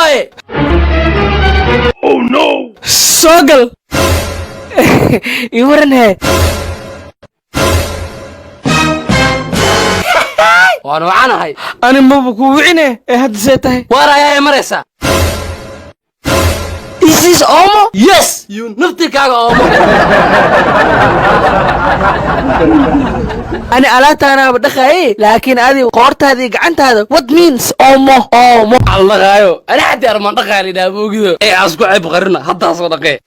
Waaye. Soo gal, ii waran hee. Waan wacanahay. Ani maba ku wicine ee hadda see tahay? Waar ayaa maraysaa? Is this Omo? Yes, you naftirkaaga Oomo. Ani alaabtaanaaba dhaqaaye, laakiin adi qoortaada iyo gacantaada, what means Omo Omo? Al dhaqaayo ani xatii armaan dhaqaa la yidhaha moogido ee aasku ceeb qarina haddaa soo dhaqee.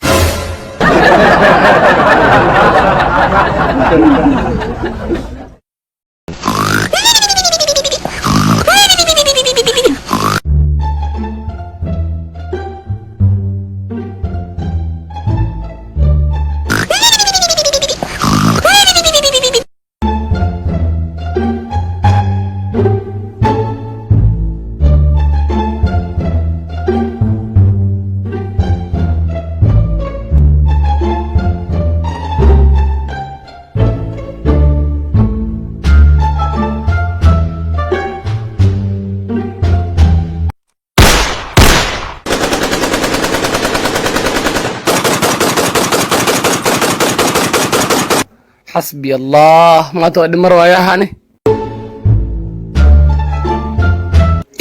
Xasbi Allah, maanta waa dhimar waayahani.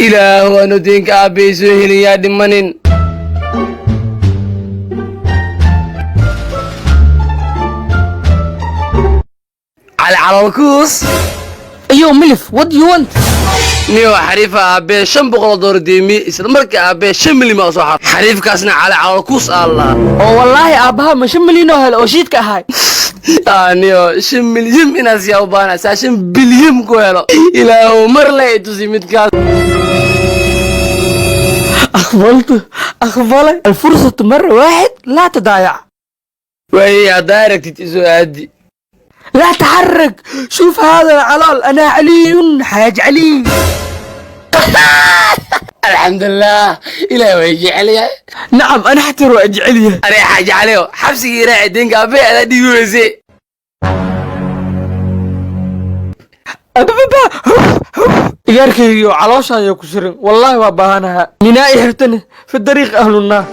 Ilaahu aanu diinka aabbay soo helin, yaa dhimanin. Cali Calolkuus. Iyo milif, what do you want? Niyo xariifa aabbee $500 deemiye, isla markii aabbee 5 milyan baa soo xar xariifkaasna Cali Calolkuus allah. Oo wallaahi aabbaha ma 5 milyan oo hele oo shiidka ahay? Niyo 5 milyan inaas yaa u baahana saa 5 bilyan ku helo. Ilaahu mar le i tusi midkaas. أقبلت، أقبل الفرصة مرة واحد، لا تضايع. Waay, haddaa aragtid isoo aadi. لا تحرك، شوف هذا العلال، أنا علي حاج علي. Alxamdulilah, ilaah way jecel yahay. نعم، أنا حتى أجعلها. Aniga Xaaji Caliyo xabsigii raaci deenka aabbee adaa dhigi weyse. أبابا، igaarkaygiyo calooshaan ku shirin, wallaahi waa baahanaha minaa i xirtane fi dariiq ahlunaar.